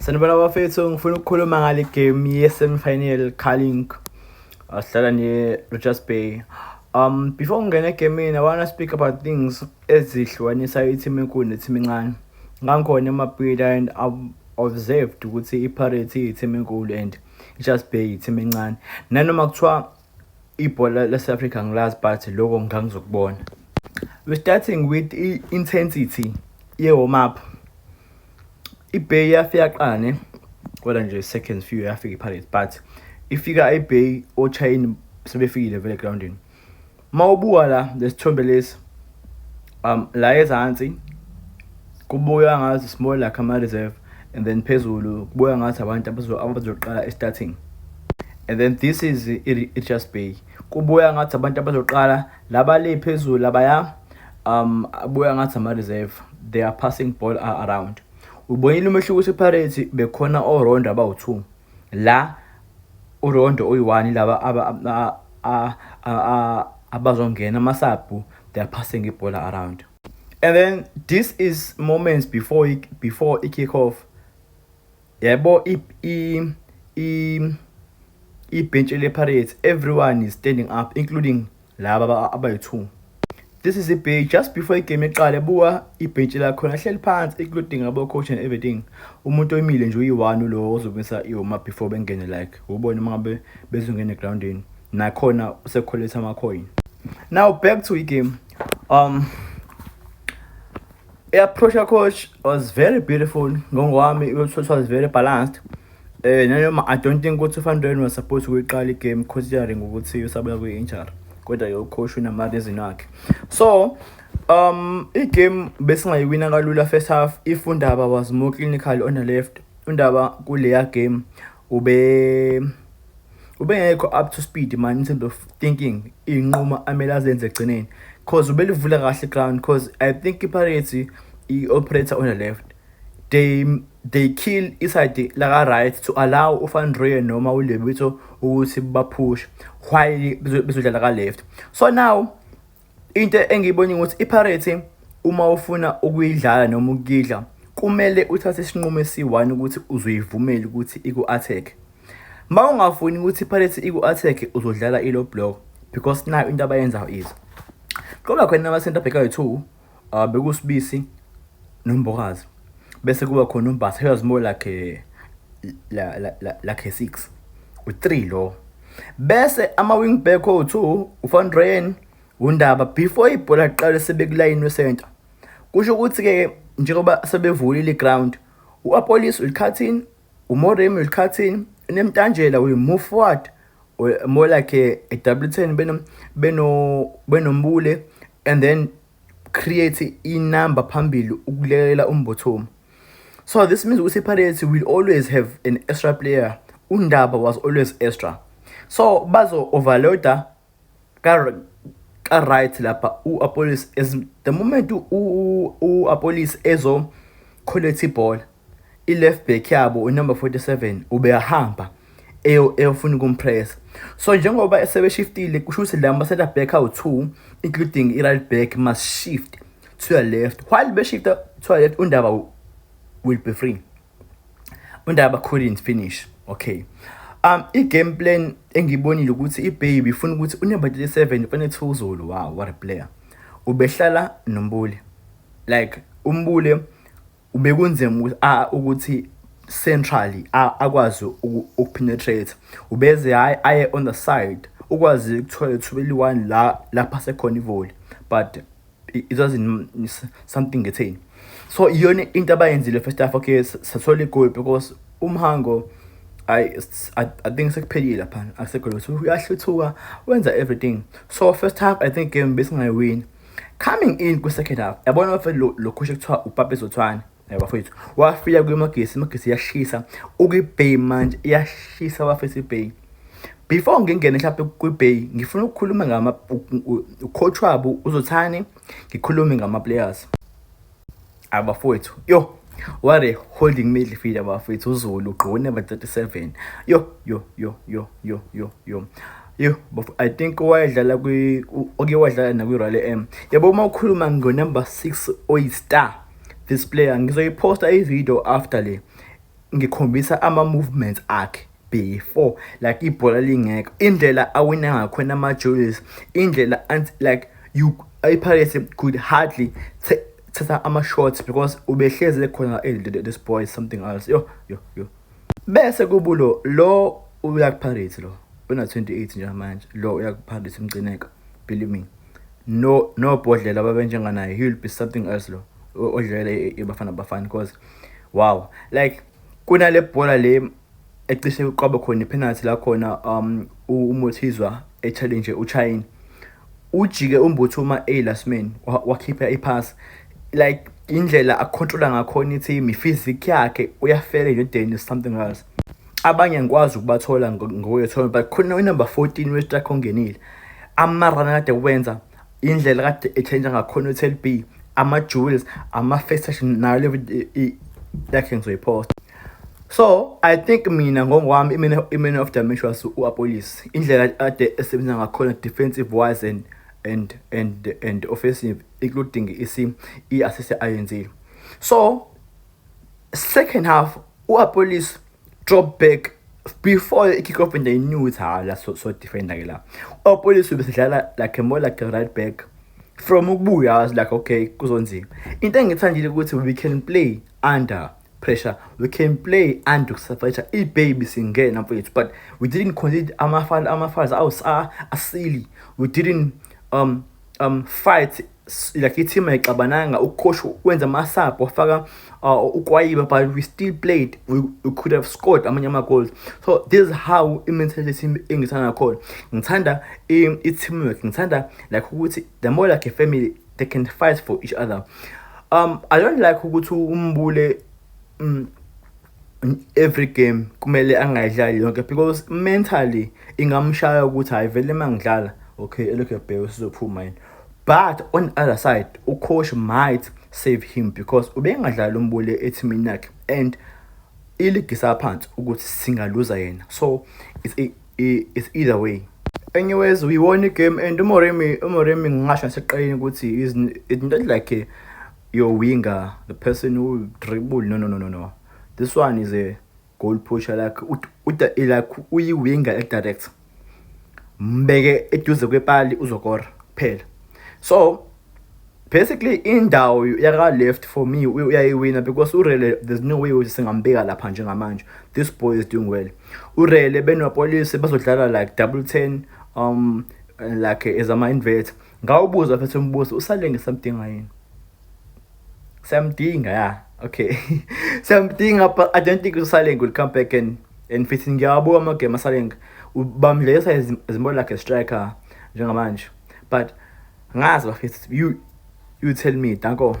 Sanibona bafethu, ngifuna ukukhuluma ngale game ye-semi-final Carling sidlala ne-Richards Bay. Before ngingena egemini, I wanna speak about things ezihlukanisa i-team enkulu ne-team encane. Ngangikhona eMabhida and I've observed ukuthi i-Pirates iyi-team enkulu and i-Richards Bay i-team encane. Nanoma kuthiwa ibhola lase-Africa ngilazi, but lokho ngangizokubona. We're starting with i-intensity ye-warm up. I-Bay yafika kuqala ne, kodwa nje seconds few yafika i-Pirates, but ifika i-Bay ochayini sebefikile vele egrawundini. Mawubuka la lesithombe lesi, la ezansi kubuya ngathi small like ama-reserve, and then phezulu kubuya ngathi abantu abazoqala e-starting, and then this is i-Richards Bay, kubuya ngathi abantu abazoqala laba le phezulu labaya, abuya ngathi ama-reserve. They are passing ball around. Ubonile umehluko ukuthi i-Pirates bekhona oRondo abawu-2 la, uRondo oyi-1, laba abazongena ama-sub, they are passing ibhola around. And then this is moments before i-kick off, yabo. I bench le-Pirates, everyone is standing up, including laba abayi-2. This is i-Bay just before igame iqale. Buka ibhentshi lakhona, hleli phansi, including abo-coach and everything. Umuntu oyimile nje uyi-one, ulo ozobisa i-warm up before bengene, like ubone uma ngabe bezongena egrawundini, nakhona usekholetha ama-coin. Now back to igame. I-approach coach was very beautiful ngongwami, it was very balanced. Nanoma I don't think ukuthi uVan Rooyen was supposed ukuyiqala igame, considering ukuthi usabuya kwi-injury, kodwa ke ucoach unama-reason wakhe. So igame besingayiwina kalula first half if uNdaba was more clinical on the left. UNdaba kuleya game ube ubengekho up to speed man in terms of thinking, iy'nqumo amele azenze ekugcineni, 'cause ubelivula kahle ground, 'cause I think i-Pirates i-operate on the left, they kill iside laka right to allow uVan Rooyen noma uLebitso ukuthi baphushe while bezodlala ka left. So now into engiyibonile ukuthi iPirates, uma ufuna ukuyidlala noma ukuyidla, kumele uthathe isinqumo esi-one ukuthi uzoyivumela ukuthi iku-attack. Ma ungafuni ukuthi iPirates iku-attack, uzodlala i-low block, because now into abayenzayo is kuba khona ama-center back ayi-two, bekuSibisi noMbokazi, bese kuba khona uMbatha. He was more like a la, la, la, like a six, u-three lo, bese ama-wing back owu-two, uVan Rooyen, uNdaba. Before ibhola liqale sebekulayini we-center. Kusho ukuthi-ke njengoba sebevulile i-ground, u-Appollis will cut in, uMoremi will cut in, uNemtajela will move forward or more like a double 10 benoMbule, and then create inumber phambili ukulekelela uMbuthuma. So this means ukuthi iPirates will always have an extra player. UNdaba was always extra, so bazo overloada ka right lapha uAppollis. As the moment uAppollis ezo collect ibhola, i-left back yabo, unumber 47, ubeyahamba eyofuna ukumpress. So njengoba sebeshiftile, kusho ukuthi lama center back awu-2, including i-right back, must shift to the left. While beshifta to the left, uNdaba will be free. UNdaba couldn't finish. Okay, i-game plan engiyibonile ukuthi iBay ifuna ukuthi unumber 37 ufanele uZulu. Wow, what a player! Ubehlala noMbule, like uMbule ubekunzima ukuthi centrally akwazi ukupenetrate, ubeze hayi aye on the side ukwazi ukuthola ithuba eli-one la lapha sekhona ivolley, but it wasn't something etheni. So iyona into abayenzile first half. Okay, sathola igoli because uMhango, I think sekuphelile lapha, akusekho lutho, uyahluthuka, wenza everything. So first half, I think game besingayiwini. Coming in kwi-second half, yabona bafethu, lo coach kuthiwa uPapi Zothwane, bafethu, wafika kwiMagesi. IMagesi iyashisa ukwi-Bay manje, iyashisa bafethu iBay. Before ngingene mhlawumbe kwi-Bay, ngifuna ukukhuluma ngama ucoach wabo uZothane, ngikhulume ngama-players abafowethu. Yo, what a holding midfield abafethu! UZulu ugqoke number 37. Yo yo yo yo yo yo yo yo, I think wayedlala kwi oke wadlala nakwi-Royal AM, yabo. Uma ukhuluma ngo-number 6 oyi-star, this player, ngizoyiposta i-video after le. Ngikhombisa ama-movements akhe before like ibhola lingekho, indlela awina ngakhona ama-duels, indlela like you iPirates could hardly thatha ama-shots because ubehlezi khona. Hey, this boy is something else. Yo yo yo, bese kubulo lo uya kuPirates, lo una 28 njengamanje, lo uya kuPirates. Mcineka, believe me, no bhodlela babenjenganaye, he will be something else lo odlalela iBafana Bafana, because wow, like kunale bhola le ecishe kwaba khona ipenalty la khona uMothizwa e-challenge uChaine, ujike uMbuthuma a-last man, wakhipha ipass. Like indlela acontrola ngakhona i-team, i-physique yakhe, uyafela endodeni, is something else. Abanye ngikwazi ukubathola ngokwethombe, but khona inumber 14 we-striker ongenile, ama-run kade wenza, indlela kade e-change ngakhona u-TLB, ama-duels, ama-first touch, nayo le yakhe ngizoyiposta. So I think mina ngokwami i-man of the match was u-Appollis, indlela ade esebenza ngakhona defensive wise and offensive, including isi i-assist ayenzile. So second half u-Appollis drop back before i-kick off and they knew ukuthi ha la so defender ke la. U-Appollis ubesidlala like more like a right back from ukubuya. I was like, okay, kuzonzima. Into engithandile ukuthi we can play under pressure, we can play under pressure. I-baby singena mfethu, but we didn't concede ama-fouls asili. We didn't fight like i-team ayixabananga. Ucoach wenza ama-sub, wafaka uKwayiba, but we still played. We could have scored amanye ama-goals. So this is how i-mentality team engithanda ngakhona. Ngithanda i-teamwork, ngithanda like ukuthi the more like a family, they can fight for each other. I don't like ukuthi uMbule every game kumele angayidlali yonke, because mentally ingamshaya ukuthi hayi vele mangidlala, okay, elokhu ebheke sizophuma yini. But on the other side, ucoach might save him because ubengadlali uMbule ethimini yakhe and iligi isaphansi ukuthi singaluza yena. So it's either way. Anyways, we won the game and uMoremi ngingasho naseqaleni ukuthi is it's not like your winger, the person who dribble. No, no, no, no, no, this one is a goal pusher, like like uyi-winger e-direct, mbeke eduze kwepali, uzokora kuphela. So basically indawo yaka left for me uyayiwina because uRele, there's no way ukuthi singambeka lapha njengamanje. This boy is doing well. URele benoAppollis bazodlala like double 10, like as ama invert. Ngawubuza futhi umbuzo, uSaleng samdinga yini? Siyamdinga, yeah, okay, siyamdinga, but I don't think uSaleng will come back and fit. Ngiyawabuka amagame aSaleng, bamdlalisa as more like a striker njengamanje, but ngazi bafethu, you tell me. Danko.